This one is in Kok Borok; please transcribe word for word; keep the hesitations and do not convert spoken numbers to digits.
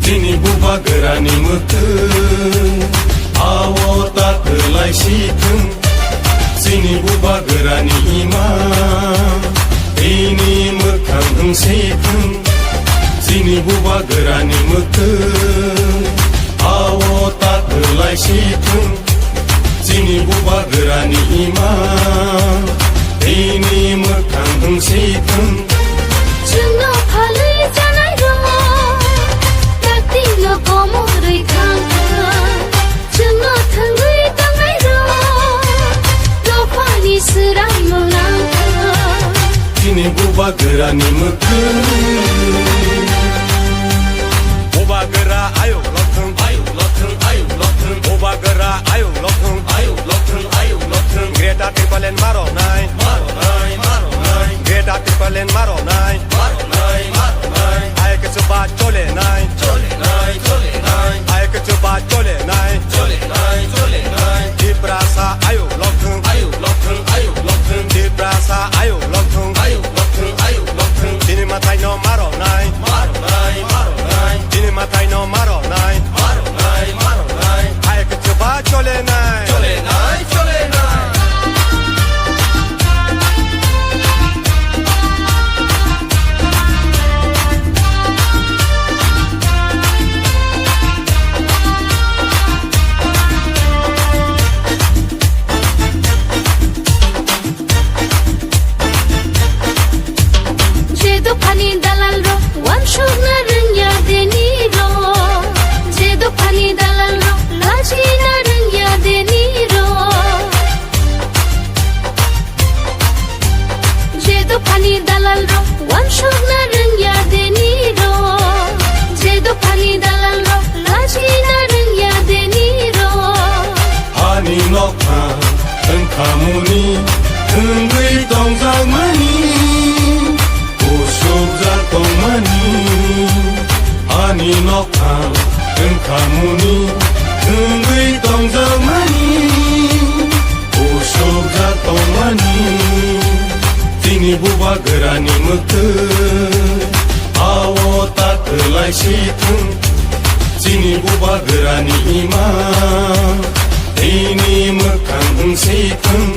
Chini bubagrani mwtwng, ao ta kwlai si thwng. Chini bubagrani ima, bini mwkhang wng si thwng. Chini bubagrani mwtwng, ao ta kwlai si thwng. Chini bubagrani ima, bini mwkhang wng si thwng. Chwngno phalwi chanai rok, dakti no komorwi thang thang. Chwngno thwngwi tangnai rok, dophani swrang no nang thang. Chini bubagrani mwkhang. Bubagra ayuk lothwng, ayuk lothwng, ayuk lothwng. Bubagra ayuk lothwng, ayuk lothwng, ayuk lothwng. Greater Tipraland maro nai, maro nai, maro nai. Greater Tipraland maro nai, maro nai, maro nai. Ayuk chuba chole nai, chole nai, chole nai. Ayuk chuba chole nai, chole nai, chole nai. Tiprasa ayuk lothwng, ayuk lothwng, ayuk lothwng. Tiprasa ayuk lothwng, ayuk lothwng, ayuk lothwng. Chini mathai no maro nai, maro nai, maro nai. Chini mathai no maro nai, maro nai, maro nai. Ayuk chuba chole nai, chole nai, chole nai. Je dophani dalal rok, wansukna rwngya deni rok. Je dophani dalal rok, lachina rwngya deni rok. Je dophani dalal rok, wansukna rwngya deni rok. Je dophani dalal rok, lachina rwngya deni rok. Ani nokha wngkhamuni, wngwi tongjakmani, usukjak tongmani. Ani nokha wngkhamuni, wngwi tongjakmani, usukjak tongmani. Chini bubagrani mwtwng, ao ta kwlai si thwng. Chini bubagrani ima, bini mwkhang wng si thwng.